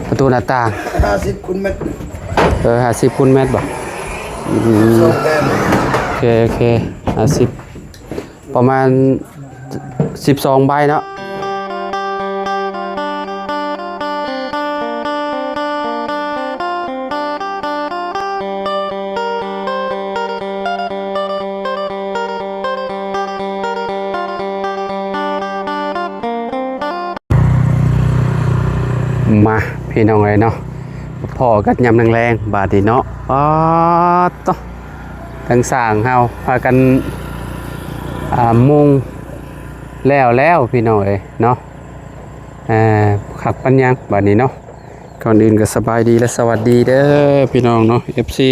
ປະຕູໜ້າຕ່າງ ຫ້າສິບຄູນແມັດ ເອີ ຫ້າສິບຄູນແມັດບໍ? ອືມ ສອງແຜ່ນ ໂອເຄ ໂອເຄ ຫ້າສິບ ປະມານສິບສອງໃບເນາະ. ມາ ພີ່ນ້ອງເອີຍເນາະ ພໍ້ກັນຍາມແລງໆ ບາດນີ້ເນາະ. ປາດໂທ້ ທາງຊ່າງເຮົາພາກັນ ອ່າ ມຸງແລ້ວແລ້ວ ພີ່ນ້ອງເອີຍເນາະ. ອ່າ ຄັກປານຫຍັງບາດນີ້ເນາະ. ກ່ອນອື່ນກໍສະບາຍດີ ແລະ ສະຫວັດດີເດີ ພີ່ນ້ອງເນາະ ເອັຟຊີ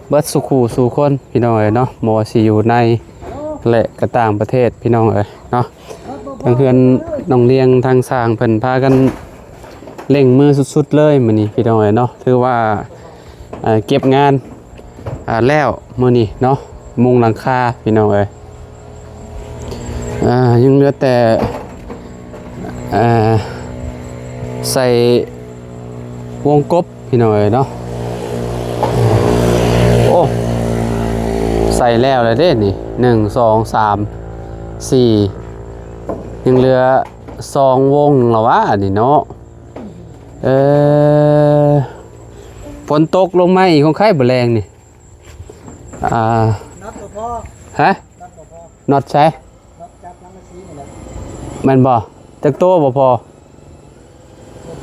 ເບິດສູ່ຄູ່ສູ່ຄົນ ພີ່ນ້ອງເອີຍເນາະ ບໍ່ວ່າຊິຢູ່ໃນ ແລະ ກໍຕ່າງປະເທດ ພີ່ນ້ອງເອີຍເນາະ. ທາງເຮືອນນ້ອງລຽງ ທາງຊ່າງເພິ່ນພາກັນເລັ່ງມືສຸດໆເລີຍມື້ນີ້ ພີ່ນ້ອງເອີຍເນາະ. ຖືວ່າ ເອີ ເກັບງານ ອ່າ ແລ້ວມື້ນີ້ເນາະ ມຸງຫຼັງຄາ ພີ່ນ້ອງເອີຍ. ອ່າ ຍັງເຫຼືອແຕ່ ເອີ ໃສ່ວົງກົບ ພີ່ນ້ອງເອີຍເນາະ. ໂອ້ ໃສ່ແລ້ວແລ້ວເດ້ນີ້ ໜຶ່ງ ສອງ ສາມ ສີ່ ຍັງເຫຼືອສອງວົງລະວະ ອັນນີ້ເນາະ. ເອີ ຝົນຕົກລົງມາອີກ ຄົງໄຄບໍ່ແລງນີ້. ອ່າ ນັອດບໍ່ພໍ ຮະ? ນັອດບໍ່ພໍ ນັອດໃສ? ນັອດຈັບຫຼັງກະສີນີ້ແຫຼະ ແມ່ນບໍ່? ຈັກໂຕບໍ່ພໍ? ບໍ່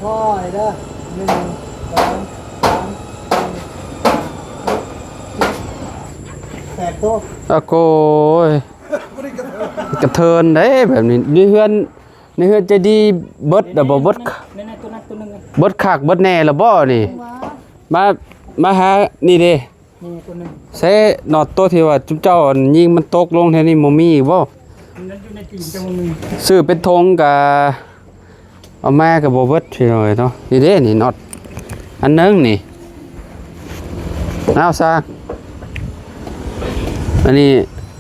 ພໍເດີ ໜຶ່ງ ສອງ ສາມ ສີ່ ຫ້າ ຫົກ ເຈັດ ແປດໂຕ. ອາໂກຍ ກະເທີນເດ້ແບບນີ້. ໃນເຮືອນ ໃນເຮືອນໃຈດີເບິດແລ້ວບໍ່? ເບິດ ໃນ ໃນໂຕນັ້ນໂຕໜຶ່ງ ເບິດຄັກເບິດແນ່ແລ້ວບໍ່ນີ້? ມາ ມາຫານີ້ເດ້ ນີ້ໂຕໜຶ່ງ ໃຊ້ນັອດໂຕທີ່ວ່າຈຸມເຈົ້າອັນຍິງມັນຕົກລົງແຖວນີ້ບໍ່ມີອີກບໍ່? ມັນຢູ່ໃນຕີນເຈົ້າບໍ່ມີ. ຊື້ເປັນຖົງກະເອົາມາກະບໍ່ເບິດ ພີ່ນ້ອງເອີຍເນາະ. ນີ້ເດ້ນີ້ນັອດອັນໜຶ່ງນີ້ ເອົາຊະ ອັນນີ້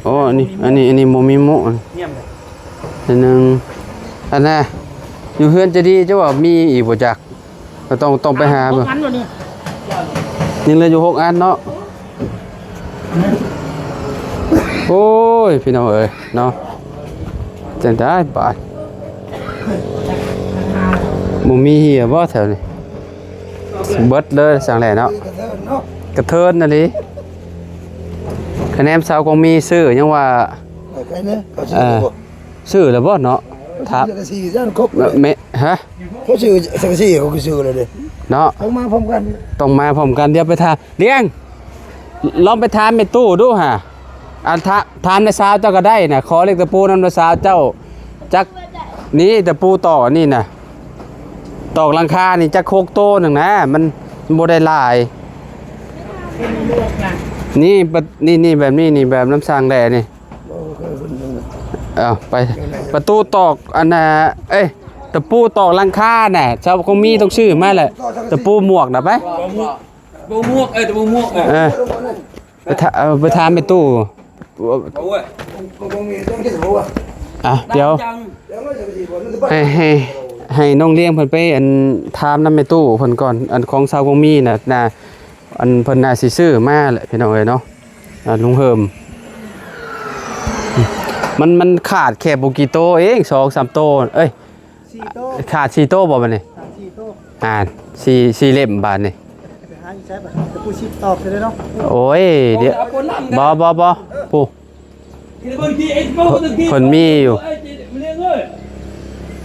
ໂອ້ ອັນນີ້ ອັນນີ້ ອັນນີ້ບໍ່ມີໝູ່ ງຽມເລີຍ ອັນໜຶ່ງ. ອັນນ່າ ຢູ່ເຮືອນໃຈດີເຈົ້າວ່າມີອີກບໍ່ຈັກ? ກໍຕ້ອງ ຕ້ອງໄປຫາເບິ່ງ ຍັງເຫຼືອຢູ່ຫົກອັນເນາະ. ໂອ້ຍ ພີ່ນ້ອງເອີຍເນາະ ຈັ່ງໃດບາດ ບໍ່ມີເຫຍບໍ່ແຖວນີ້? ເບິດເລີຍ ຊ່າງແຫຼະເນາະ ກະເທີນອີ່ຫຼີ. ຄະແນນຊາວກອງມີຊື້ຍັງວ່າ ເອີ ຊື້ແລ້ວບໍ່ເນາະ? ຖາມ ສັງກະສີຊັ້ນຄົບ ແມ່ນ ຮະ? ເຂົາຊື້ສັງກະສີ ເຂົາກໍຊື້ແລ້ວເດ້ເນາະ. ຕ້ອງມາພ້ອມກັນ ຕ້ອງມາພ້ອມກັນ. ດຽວໄປຖາມ ລຽງ ລອງໄປຖາມແມ່ຕູ້ດູຫາ ອັນ ຖາ ຖາມນ້າສາວເຈົ້າກໍໄດ້ນະ ຂໍເລກຕະປູນຳນ້າສາວເຈົ້າ ຈັກ ນີ້ຕະປູຕອກອັນນີ້ນະ ຕອກຫຼັງຄານີ້ຈັກຫົກໂຕໜຶ່ງນະ ມັນ ມັນບໍ່ໄດ້ຫຼາຍ. ນີ້ ນີ້ ນີ້ ແບບນີ້ນີ້ ແບບນຳຊ່າງແຫຼະນີ້. ເອົາໄປ ປະຕູຕອກອັນນ່າ ເອີຍ ຕະປູຕອກຫຼັງຄານະ ຊາວກອງມີຕ້ອງຊື້ມາແຫຼະ ຕະປູໝວກນະ ໄປ ຕະປູໝວກ ເອີ ຕະປູໝວກ ເອີ ເອີ ໄປຖາ ເອີ ໄປຖາມແມ່ຕູ້. ອ່ະ ດຽວ ໃຫ້ ໃຫ້ ໃຫ້ນ້ອງລ້ຽງເພິ່ນໄປ ອັນ ຖາມນຳແມ່ຕູ້ເພິ່ນກ່ອນ ອັນ ຂອງຊາວກອງມີນະ ນະ ອັນ ເພິ່ນໜ້າຊິຊື້ມາແຫຼະ ພີ່ນ້ອງເອີຍເນາະ. ອ່າ ລຸງເຮີມ ມັນ ມັນຂາດແຄ່ບໍ່ກີ່ໂຕເອງ ສອງສາມໂຕ ເອີຍ ສີ່ໂຕ ຂາດສີ່ໂຕບໍ່ບັດນີ້? ຂາດສີ່ໂຕ ອ່າ ສີ່ ສີ່ເຫຼັ້ມບາດນີ້. ໄປຫາຢູ່ໃສບັດນີ້? ຕະປູຊິບຕອກຊິໄດ້ເນາະ. ໂອ້ຍ ດຽວ ບໍ່ ບໍ່ ບໍ່ ຜູ້ ເພິ່ນມີຢູ່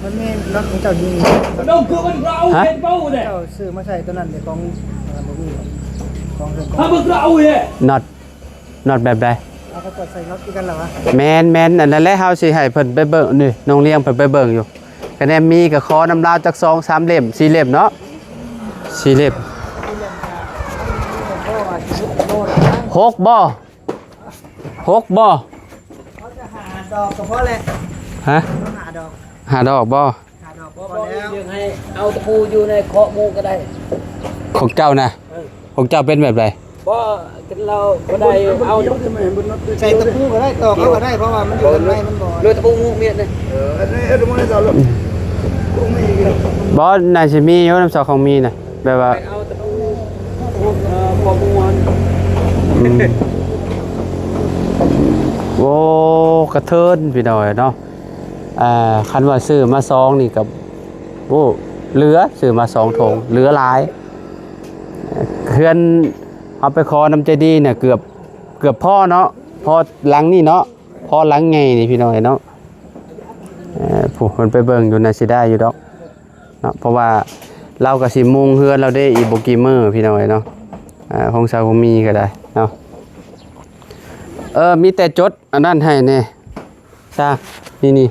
ມັນມີນັອດຂອງເຈົ້າຢູ່ ຮະ? ເຈົ້າຊື້ມາໃສ່ຕົວນັ້ນເດ້ ຂອງ ບໍ່ມີ ຂອງເພິ່ນ ຂອງ ນັອດ ນັອດແບບໃດ? ເອົາ ເຂົາເຈົ້າໃສ່ນັອດຄືກັນລະວະ? ແມ່ນໆ ອັນນັ້ນແຫຼະ ເຮົາຊິໃຫ້ເພິ່ນໄປເບິ່ງ ນີ້ ນ້ອງລ້ຽງເພິ່ນໄປເບິ່ງຢູ່. ຄະແນນມີກໍຂໍນຳລາວຈັກສອງສາມເຫຼັ້ມ ສີ່ເຫຼັ້ມເນາະ ສີ່ເຫຼັ້ມ. ຫົກບໍ່? ຫົກບໍ່? ເຂົາຈະຫາດອກກໍພໍແຫຼະ. ຮະ? ຫາດອກ ຫາດອກບໍ່? ຫາດອກ ບໍ່ ບໍ່ ພໍແລ້ວ ເລື່ອງໃຫ້ເອົາຕະປູຢູ່ໃນເຄາະໝູ່ກໍໄດ້. ຂອງເຈົ້ານະ? ເອີ ຂອງເຈົ້າເປັນແບບໃດ? ບໍ່ ລາວບໍ່ໄດ້ເອົາ ໃສ່ຕະປູກໍໄດ້ ຕອກເອົາກໍໄດ້ ເພາະວ່າມັນຢູ່ທາງໃນມັນບໍ່ ໂດຍຕະປູໝູ່ເມດເດ້. ເອີ ອັນນີ້ເຮັດໝູ່ໃຫ້ເຈົ້າໂລດ. ບໍ່ ໜ້າຊິມີຢູ່ນຳສາວຂອງມີນະ ແບບວ່າ ອືມ ໂອ້ ກະເທີນພີ່ນ້ອງເອີຍເນາະ. ອ່າ ຄັນວ່າຊື້ມາສອງນີ້ກໍ ໂອ້ ເຫຼືອ ຊື້ມາສອງຖົງ ເຫຼືອຫຼາຍ. ເຮືອນເຮົາໄປຂໍນຳໃຈດີນະ ເກືອບ ເກືອບພໍເນາະ ພໍຫຼັງນີ້ເນາະ ພໍຫຼັງໃຫຍ່ນີ້ພີ່ນ້ອງເອີຍເນາະ. ເອີ ຜູ້ເພິ່ນໄປເບິ່ງຢູ່ ໜ້າຊິໄດ້ຢູ່ດອກເນາະ ເພາະວ່າລາວກໍຊິມຸງເຮືອນລາວເດ້ ອີກບໍ່ກີ່ມື້ພີ່ນ້ອງເອີຍເນາະ. ອ່າ ຂອງສາວບຸນມີກໍໄດ້ເນາະ. ເອີ ມີແຕ່ຈົດອັນນັ້ນໃຫ້ແດ່ ຊາ ນີ້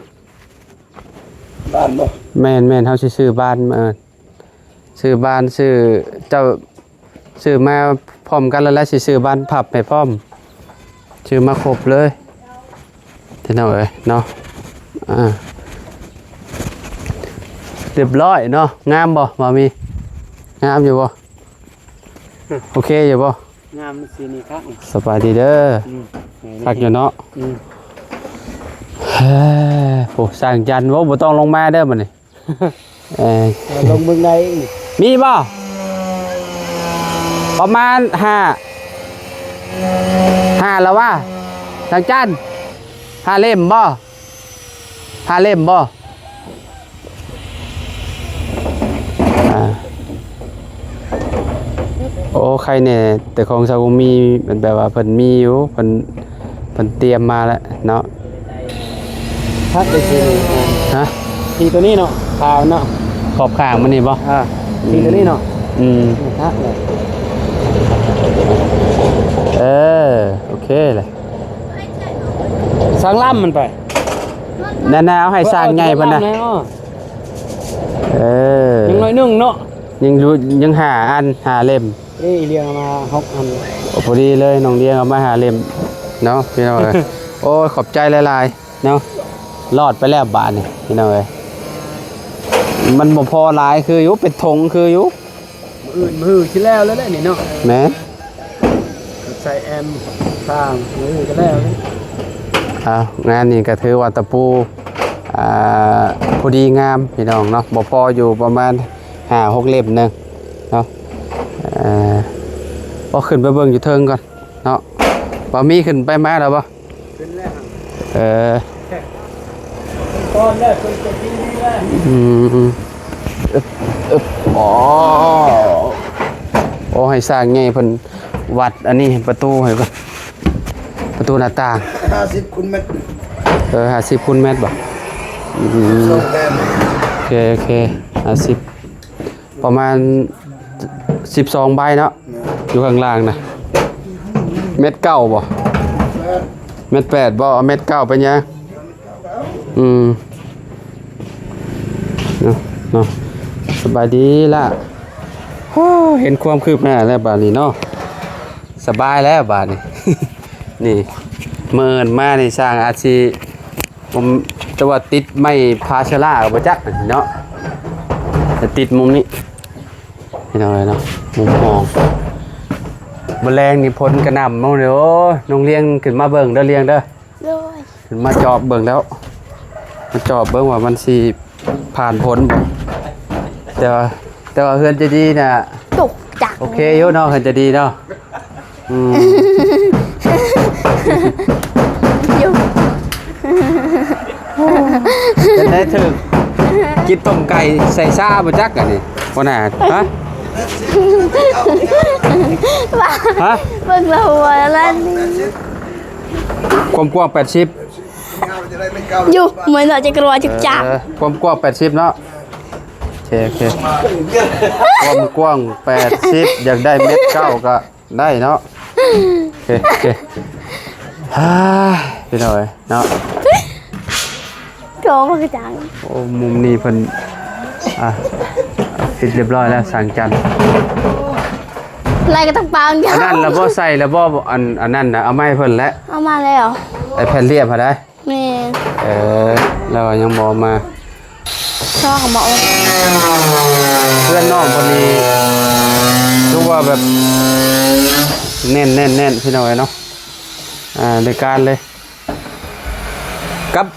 ໆ ບ້ານບໍ່? ແມ່ນໆ ເຮົາຊິຊື້ບ້ານ ເອີ ຊື້ບ້ານ ຊື້ ເຈົ້າຊື້ມາພ້ອມກັນ ແລ້ວລະຊິຊື້ບານພັບໃຫ້ພ້ອມ ຊື້ມາຄົບເລີຍພີ່ນ້ອງເອີຍເນາະ. ອ່າ ຮຽບຮ້ອຍເນາະ. ງາມບໍ່ ບ່າວມີ? ງາມຢູ່ບໍ່? ໂອເຄຢູ່ບໍ່? ງາມ ສີນີ້ຄັກ. ສະບາຍດີເດີ. ອືມ ຄັກຢູ່ເນາະ. ອືມ ໂອ້ ຊ່າງຈັນ ໂອ້ ບໍ່ຕ້ອງລົງມາເດີບັດນີ້. ເອີ ລົງເບິ່ງໄດ້ອີກນີ້ ມີບໍ່? ປະມານຫ້າ ຫ້າລະວະ ຊ່າງຈັນ ຫ້າເຫຼັ້ມບໍ່? ຫ້າເຫຼັ້ມບໍ່? ອ່າ ໂອ້ ໄຄແນ່ ແຕ່ຂອງຊາວບຸນມີ ມັນແບບວ່າເພິ່ນມີຢູ່ ເພິ່ນ ເພິ່ນຕຽມມາແລ້ວເນາະ. ຄັກໄດ້ສີນີ້. ຮະ? ສີໂຕນີ້ເນາະ ຂາວເນາະ ຂອບຂ້າງມັນນີ້ບໍ່? ອ່າ ສີໂຕນີ້ເນາະ. ອືມ ຄັກເລີຍ. ເອີ ໂອເຄເລີຍ. ຊ່າງລຳມັນໄປ ນັ້ນນະ ເອົາໃຫ້ຊ່າງໃຫຍ່ເພິ່ນນະ. ເອີ ຍັງໜ້ອຍໜຶ່ງເນາະ ຍັງຢູ່ ຍັງຫ້າອັນ ຫ້າເຫຼັ້ມ. ເອີ ອີ່ລຽງເອົາມາຫົກອັນ ໂອ້ ພໍດີເລີຍ ນ້ອງລຽງເອົາມາຫ້າເຫຼັ້ມເນາະ ພີ່ນ້ອງເອີຍ. ໂອ້ຍ ຂອບໃຈຫຼາຍໆເນາະ. ລອດໄປແລ້ວບາດນີ້ ພີ່ນ້ອງເອີຍ ມັນບໍ່ພໍຫຼາຍຄືຢູ່ ເປັນຖົງຄືຢູ່. ມື້ອື່ນມື້ຮືຊິແລ້ວແລ້ວແຫຼະນີ້ເນາະ. ແມ່ນ ໃສ່ແອມຂ້າງ ມື້ອື່ນກໍແລ້ວ. ເອົາ ງານນີ້ກໍຖືວ່າຕະປູ ອ່າ ພໍດີງາມພີ່ນ້ອງເນາະ ບໍ່ພໍຢູ່ປະມານຫ້າຫົກເຫຼັ້ມໜຶ່ງເນາະ. ເອີ ບໍ່ ຂຶ້ນໄປເບິ່ງຢູ່ເທິງກ່ອນເນາະ ວ່າມີຂຶ້ນໄປມາແລ້ວບໍ່? ເອີ ຕອນແລກເພິ່ນກໍກິນດີແລ້ວ. ອືມ ອຶບ ອຶບ ອໍ ໂອ້ ໃຫ້ຊ່າງໃຫຍ່ເພິ່ນວັດອັນນີ້ ປະຕູໃຫ້ກ່ອນ ປະຕູໜ້າຕ່າງ ຫ້າສິບຄູນແມັດ. ເອີ ຫ້າສິບຄູນແມັດບໍ່? ອືມ ສອງແຜ່ນ. ໂອເຄ ໂອເຄ ຫ້າສິບ ປະມານສິບສອງໃບເນາະ. ແມ່ນ ຢູ່ຂ້າງລ່າງນະ ແມັດເກົ້າບໍ່? ແມັດແປດບໍ່? ເອົາແມັດເກົ້າໄປຫຍັງ? ອືມ ເນາະ ເນາະ ສະບາຍດີລະ. ໂອ້ ເຫັນຄວາມຄືບໜ້າແລ້ວບາດນີ້ເນາະ ສະບາຍແລ້ວບາດນີ້. ນີ້ ມື້ອື່ນມານີ້ ຊ່າງອາດຊິ ຜົມ ແຕ່ວ່າຕິດໄມ້ພາເຊື້ອລາກໍບໍ່ຈັກເນາະ ແຕ່ຕິດມຸມນີ້ ພີ່ນ້ອງເອີຍເນາະ ມຸມຫ້ອງ. ມື້ແລງນີ້ຝົນກະໜ່ຳເອົາເດີ. ໂອ້ຍ ນ້ອງລຽງຂຶ້ນມາເບິ່ງເດີ ລຽງເດີ. ໂດຍ ຂຶ້ນມາຈອບເບິ່ງແລ້ວ ມາຈອບເບິ່ງວ່າມັນຊິຜ່ານຝົນບໍ່. ແຕ່ວ່າ ແຕ່ວ່າເຮືອນໃຈດີນະ ຕົກຈັກ ໂອເຄຢູ່ເນາະ ເຮືອນໃຈດີເນາະ. ອືມ ຢູ່ ເປັນໄດ້ຖືກກິນຕົ້ມໄກ່ໃສ່ຊາບໍ່ຈັກອັນນີ້ ບໍ່ໜ້າ ຮະ? ຮະ? ເບິ່ງລະຫົວລະນີ້ ຄວາມກວ້າງແປດສິບ ຢູ່ ເໝືອນເນາະ ຈະກະວ່າຈັກຈາກ ເອີ ຄວາມກວ້າງແປດສິບເນາະ. ໂອເຄ ໂອເຄ ຄວາມກວ້າງແປດສິບ ຢາກໄດ້ແມັດເກົ້າກໍ ໄດ້ເນາະ. ໂອເຄ ໂອເຄ ຮາຍ ພີ່ນ້ອງເອີຍເນາະ ໂຖ ມັນກະຈັງ. ໂອ້ ມຸມນີ້ເພິ່ນ ອ່ະ ປິດຮຽບຮ້ອຍແລ້ວ ຊ່າງຈັນ. ໄລ່ກໍຕ້ອງປາງ ອັນນັ້ນລະບໍ່ໃສ່ລະບໍ່? ອັນ ອັນນັ້ນນະ ເອົາມາໃຫ້ເພິ່ນແຫຼະ ເອົາມາແລ້ວ ໄອ້ແຜ່ນລຽບຫັ້ນໃດ. ແມ່ນ ເອີ ແລ້ວຍັງບໍ່ເອົາມາ ຊອກເອົາມາອົບ. ເພື່ອນນ້ອງຄົນນີ້ ຄືວ່າແບບ ແໜ້ນໆໆ ພີ່ນ້ອງເອີຍເນາະ. ອ່າ ໃນການເລີຍ ກັບ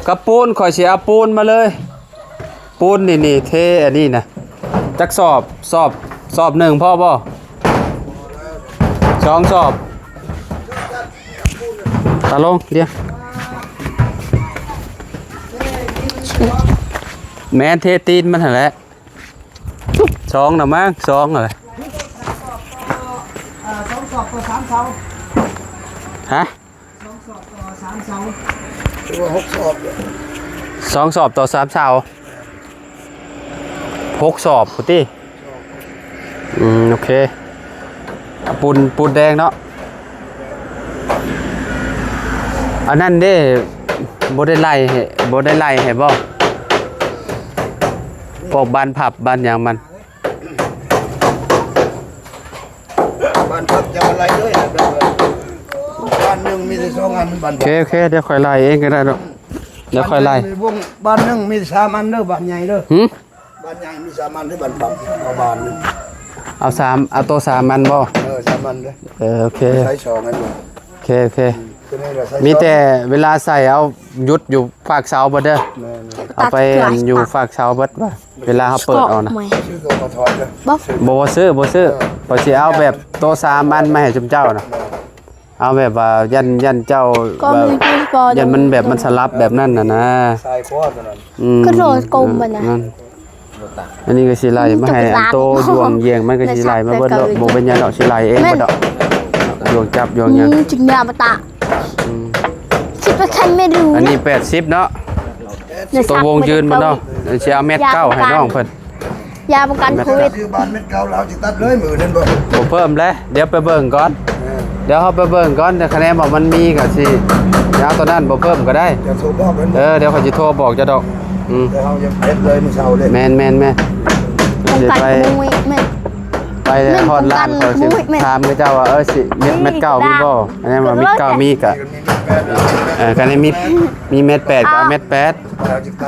ກັບປູນ ຂ້ອຍຊິເອົາປູນມາເລີຍ. ປູນນີ້ ນີ້ເທອັນນີ້ນະ ຈັກສອບ? ສອບ ສອບໜຶ່ງພໍບໍ່? ສອງສອບ. ຕາລົງ ດຽວ ແມ່ນ ເທຕີນມັນຫັ້ນແຫຼະ. ສອງນະມັງ ສອງຫັ້ນແຫຼະ. ສອງສອບຕໍ່ສາມເສົາ. ຮະ? ສອງສອບຕໍ່ສາມເສົາ. ຖືວ່າຫົກສອບເດ້. ສອງສອບຕໍ່ສາມເສົາ. ຫົກສອບພຸ້ນຕິ? ອືມ ໂອເຄ. ປູນ ປູນແດງເນາະ. ອັນນັ້ນເດ້ ບໍ່ໄດ້ໄລ່ໃຫ້ ບໍ່ໄດ້ໄລ່ໃຫ້ບໍ່? ພວກບານພັບບານຫຍັງມັນ. ບານພັບຈະມາໄລ່ເລີຍ ບານໜຶ່ງມີແຕ່ສອງອັນ ບານ ໂອເຄ ໂອເຄ ດຽວຂ້ອຍໄລ່ເອງກໍໄດ້ດອກ ດຽວຂ້ອຍໄລ່. ວງ ບານໜຶ່ງມີສາມອັນເດີ ບານໃຫຍ່ເດີ. ຫື? ບານໃຫຍ່ມີສາມອັນເດີ ບານພັບ ເອົາບານໜຶ່ງ ເອົາສາມ ເອົາໂຕສາມອັນບໍ່? ເອີ ສາມອັນເດີ. ເອີ ໂອເຄ ໃຊ້ສອງອັນເດີ. ໂອເຄ ໂອເຄ. ມີແຕ່ເວລາໃສ່ເອົາຢຸດຢູ່ຟາກເສົາເບິດເດີ. ແມ່ນ. ເອົາໄປຢູ່ຟາກເສົາເບິດວ່າ ເວລາເຮົາເປີດເອົານະ. ບໍ່ ບໍ່ຊື້ ບໍ່ຊື້. ຂ້ອຍຊິເອົາແບບໂຕສາມອັນມາໃຫ້ຊຸມເຈົ້ານະ. ເອົາແບບວ່າຢ້ານ ຢ້ານເຈົ້າ ຢ້ານມັນແບບມັນສະຫຼັບແບບນັ້ນນະນະ. ອືມ ກະໂດດກົມບັດນະ. ອັນນີ້ກໍຊິໄລ່ມາໃຫ້ ອັນໂຕ ດວງຢຽງມັນກໍຊິໄລ່ມາເບິດໂລດ. ບໍ່ເປັນຫຍັງດອກ ຊິໄລ່ເອງເບິດດອກ ດວງຈັບດວງຫຍັງ. ອືມ ຈຶ່ງແນວມາຕະ. ອືມ ຄິດວ່າຄັນແມ່ນ ອັນນີ້ແປດສິບເນາະ ໂຕວົງຢືນມັນເນາະ. ຊິເອົາແມັດເກົ້າໃຫ້ນ້ອງເພິ່ນ ຢາປ້ອງກັນໂຄວິດ. ຊື້ບານແມັດເກົ້າ ລາວຊິຕັດເລີຍມື້ນັ້ນບໍ່? ບໍ່ເພີ່ມແຫຼະ ດຽວໄປເບິ່ງກ່ອນ. ເອີ ດຽວເຮົາໄປເບິ່ງກ່ອນ ດຽວຄະແນນວ່າມັນມີກໍຊິເອົາຕົວນັ້ນ ບໍ່ເພີ່ມກໍໄດ້. ຈະໂທບອກເພິ່ນ. ເອີ ດຽວຂ້ອຍຊິໂທບອກເຈົ້າດອກ. ອືມ ແຕ່ເຮົາຍັງເຮັດເລີຍມື້ເຊົ້າເລີຍ. ແມ່ນໆໆ. ປ້ອງກັນຂະໂມຍ. ແມ່ນ ໄປຮອດຮ້ານ ຂ້ອຍຊິຖາມເຂົາເຈົ້າວ່າ ເອີ ຊິແມັດເກົ້າມີບໍ່? ຄະແນນວ່າແມັດເກົ້າມີກະ ເອີ ຄະແນນມີ ມີແມັດແປດກໍເອົາແມັດແປດ.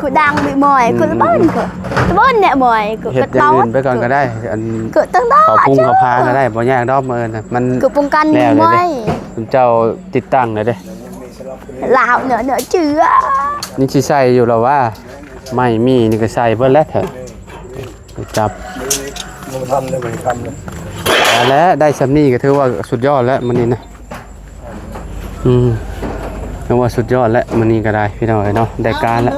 ຄືດັງມີໝອຍ ອືມ ຄືຕະບອນ ຄືຕະບອນແນະໝອຍ ຄື ເຮັດຢ່າງອື່ນໄປກ່ອນກໍໄດ້. ອັນ ຄືຕັ້ງແຕ່ ເຂົ້າພຸງເຂົ້າພາກໍໄດ້ ບໍ່ຍາກດອກ. ມື້ນະ ມັນ ຄືປ້ອງກັນໝອຍ ເຈົ້າຕິດຕັ້ງແລ້ວເດ້. ລາວເນາະ ເນາະ ເຈື່ອ ນີ້ຊິໃສ່ຢູ່ລະວ່າ ໄມ້ມີນີ້ກໍໃສ່ເບິດແລ້ວເທີ. ຈັບ ບໍ່ທັນເລີຍ ບໍ່ທັນເລີຍ. ເອົາລະ ໄດ້ຊ່ຳນີ້ກໍຖືວ່າສຸດຍອດແລ້ວມື້ນີ້ນະ. ອືມ ຖືວ່າສຸດຍອດແລ້ວມື້ນີ້ກໍໄດ້ ພີ່ນ້ອງເອີຍເນາະ ໄດ້ການແລ້ວ.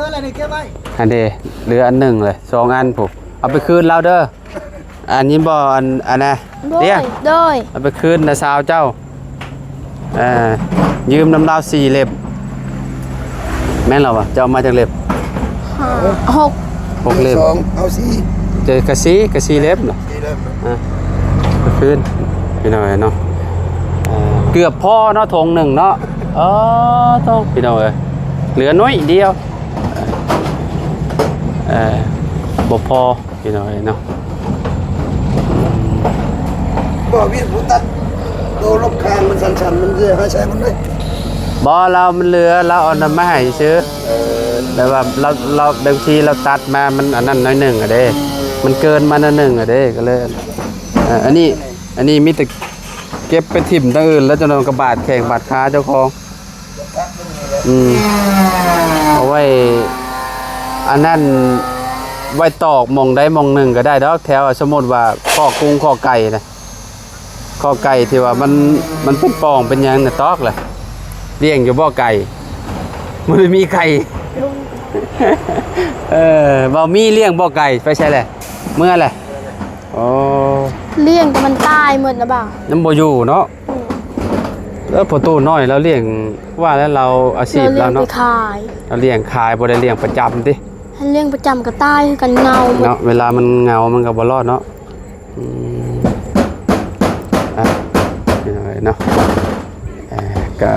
ອັນເດ ເຫຼືອອັນໜຶ່ງເລີຍ ສອງອັນພຸ້ນ ເອົາໄປຄືນລາວເດີ. ອັນນີ້ບໍ່ ອັນ ອັນນະ ໂດຍ ເດ້ຍ ໂດຍ ເອົາໄປຄືນນ້າສາວເຈົ້າ. ເອີ ຢືມນຳລາວສີ່ເຫຼັ້ມ ແມ່ນລະວະ? ເຈົ້າເອົາມາຈັກເຫຼັ້ມ? ຫ້າ ຫົກ ຫົກເຫຼັ້ມ. ສອງ ເອົາສີ່ ເຈົ້າກະສີ່ ກະສີ່ເຫຼັ້ມລະ. ສີ່ເຫຼັ້ມ ອ່າ ຄືນ ພີ່ນ້ອງເອີຍເນາະ. ເອີ ເກືອບພໍເນາະ ຖົງໜຶ່ງເນາະ. ເອີ ໂທ້ ພີ່ນ້ອງເອີຍ ເຫຼືອໜ້ອຍດຽວ. ເອີ ບໍ່ພໍ ພີ່ນ້ອງເອີຍເນາະ. ບໍ່ ວຽກຜູ້ຕັດໂຕລົບຄາງມັນສັ້ນໆ ມັນຊິໃຫ້ໃຊ້ມັນເດ້. ບໍ່ ລາວມັນເຫຼືອ ລາວເອົານຳມາໃຫ້ຊື່. ເອີ ແບບວ່າລາວ ລາວ ບາງທີລາວຕັດມາມັນອັນນັ້ນໜ້ອຍໜຶ່ງອະເດ້ ມັນເກີນມາໜ້ອຍໜຶ່ງອະເດ້ ກໍເລີຍ ເອີ ອັນນີ້ ອັນນີ້ມີແຕ່ເກັບໄປຖິ້ມທາງອື່ນ ແລ້ວຈະນອນກະບາດແຂ້ງບາດຂາເຈົ້າຂອງ. ອືມ ເອົາໄວ້ ອັນນັ້ນ ໄວ້ຕອກໝ່ອງໃດໝ່ອງໜຶ່ງກໍໄດ້ດອກ ແຖວ ສົມມຸດວ່າ ຄອກກຸງຄອກໄກ່ນະ ຄອກໄກ່ທີ່ວ່າມັນ ມັນເປັນປ່ອງເປັນຫຍັງນະ ຕອກລະ. ລ້ຽງຢູ່ບໍ່ໄກ່? ບໍ່ໄດ້ມີໄກ່. ເອີ ເວົ້າມີລ້ຽງບໍ່ໄກ່? ໄປໃສແຫຼະ? ເມືອແຫຼະ? ໂອ້ ລ້ຽງແຕ່ມັນຕາຍໝົດລະບໍ່? ມັນບໍ່ຢູ່ເນາະ. ອືມ ເອີ ພໍ່ຕູ້ນ້ອຍລາວລ້ຽງ ວ່າແລ້ວລາວອາຊີບລາວເນາະ ລາວລ້ຽງໄປຂາຍ ລາວລ້ຽງຂາຍ ບໍ່ໄດ້ລ້ຽງປະຈຳຕິ? ຄັນລ້ຽງປະຈຳກໍຕາຍຄືກັນ ເຫງົາໝົດເນາະ ເວລາມັນເຫງົາມັນກໍບໍ່ລອດເນາະ. ອືມ ອ່ະ ເນາະ ເອີ ກໍ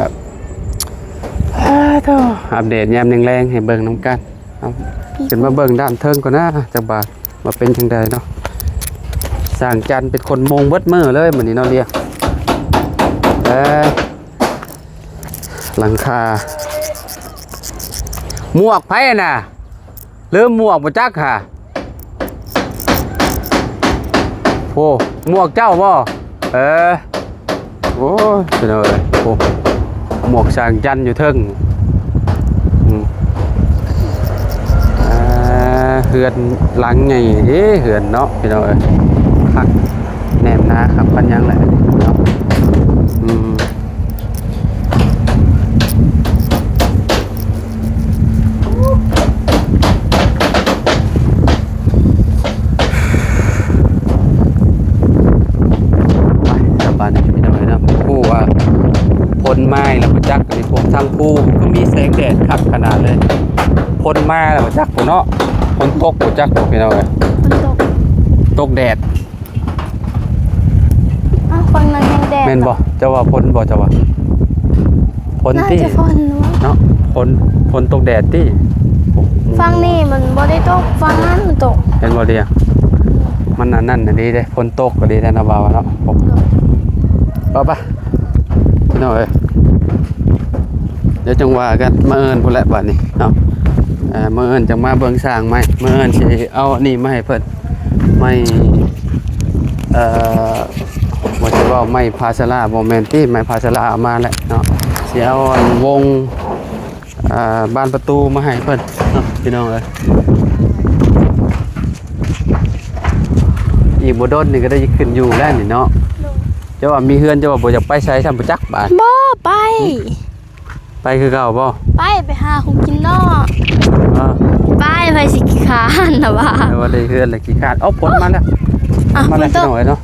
ອ່າ ໂທ້ ອັບເດດຍາມແລງໆ ໃຫ້ເບິ່ງນຳກັນ. ເອົາ ຂຶ້ນມາເບິ່ງດ້ານເທິງກ່ອນນະ ຈັກບາດວ່າເປັນຈັ່ງໃດເນາະ. ຊ່າງຈັນເປັນຄົນມຸງເບິດມື້ເລີຍມື້ນີ້ເນາະ ເລຍ ເອີ ຫຼັງຄາ. ໝວກໃຜນະ? ລືມໝວກບໍ່ຈັກຫາ. ໂອ້ ໝວກເຈົ້າບໍ່? ເອີ ໂອ້ຍ ພີ່ນ້ອງເອີຍ ໂອ້ ໝວກຊ່າງຈັນຢູ່ເທິງ. ອືມ ອ່າ ເຮືອນຫຼັງໃຫຍ່ເດ້ ເຮືອນເນາະ ພີ່ນ້ອງເອີຍ. ຄັກແໜ້ນໜາຄັກປານຫຍັງແຫຼະເນາະ. ອືມ ໄປ ສະບາຍດີພີ່ນ້ອງເອີຍເນາະ. ບໍ່ຮູ້ວ່າຝົນມາແລ້ວບໍ່ຈັກ ອັນນີ້ພວກທາງພູກໍມີແສງແດດຄັກຂະໜາດເລີຍ. ຝົນມາແລ້ວບໍ່ຈັກພຸ້ນເນາະ. ຝົນຕົກບໍ່ຈັກ ພີ່ນ້ອງເອີຍ. ຝົນຕົກ ຕົກແດດ. ອ້າວ ຝັ່ງນັ້ນແຮງແດດ ແມ່ນບໍ່? ເຈົ້າວ່າຝົນບໍ່? ເຈົ້າວ່າຝົນຕິ ໜ້າຈະຝົນເນາະ ເນາະ. ຝົນ ຝົນຕົກແດດຕິ? ຝັ່ງນີ້ມັນບໍ່ໄດ້ຕົກ ຝັ່ງນັ້ນມັນຕົກ. ເຫັນບໍ່ດຽ? ມັນອັນນັ້ນອີ່ຫຼີເດ້ ຝົນຕົກອີ່ຫຼີເດ້ນະ ວ່າວ່າເນາະ. ໄປ ໄປ ພີ່ນ້ອງເອີຍ ດຽວຈັ່ງວ່າກັນ ມື້ອື່ນພຸ້ນແຫຼະບາດນີ້ເນາະ. ເອີ ມື້ອື່ນຈັ່ງມາເບິ່ງສ້າງໃໝ່ ມື້ອື່ນຊິເອົາອັນນີ້ມາໃຫ້ເພິ່ນ ໄມ້ ເອີ ວ່າຊິເວົ້າໄມ້ພາສາລາ ບໍ່ແມ່ນຕິ ໄມ້ພາສາລາເອົາມາແຫຼະເນາະ. ຊິເອົາອັນວົງ ອ່າ ບານປະຕູມາໃຫ້ເພິ່ນເນາະ ພີ່ນ້ອງເອີຍ. ອີກບໍ່ດົນນີ້ກໍໄດ້ຂຶ້ນຢູ່ແລ້ວນີ້ເນາະ. ໂດຍ ເຈົ້າວ່າມີເຮືອນ ເຈົ້າວ່າບໍ່ຢາກໄປໃສຊ້ຳ ບໍ່ຈັກບາດ. ບໍ່ໄປ ໄປຄືເກົ່າບໍ່? ໄປ ໄປຫາຂອງກິນເນາະ. ເອີ ໄປ ໃຜຊິຂີ້ຄ້ານນະວ່າ. ແຕ່ວ່າໄດ້ເຮືອນແລ້ວຂີ້ຄ້ານ. ເອົາ ຝົນມາແລ້ວ ອ່ະ ຝົນມາແລ້ວ ຝົນຕົກ ພີ່ນ້ອງເອີຍເນາະ.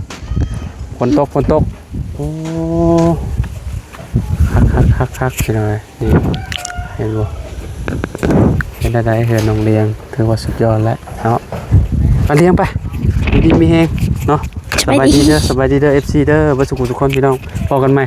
ຝົນຕົກ ຝົນຕົກ. ໂອ້ ຄັກໆໆໆ ພີ່ນ້ອງເອີຍ. ນີ້ ເຫັນບໍ່ ເປັນແນວໃດເຮືອນນ້ອງລຽງ? ຖືວ່າສຸດຍອດແລ້ວເນາະ. ໄປລຽງໄປ ຢູ່ດີມີແຮງເນາະ. ສະບາຍດີເດີ ສະບາຍດີເດີ ເອັຟຊີເດີ ເບິດສູ່ທຸກຄົນ ພີ່ນ້ອງ ພໍ້ກັນໃໝ່.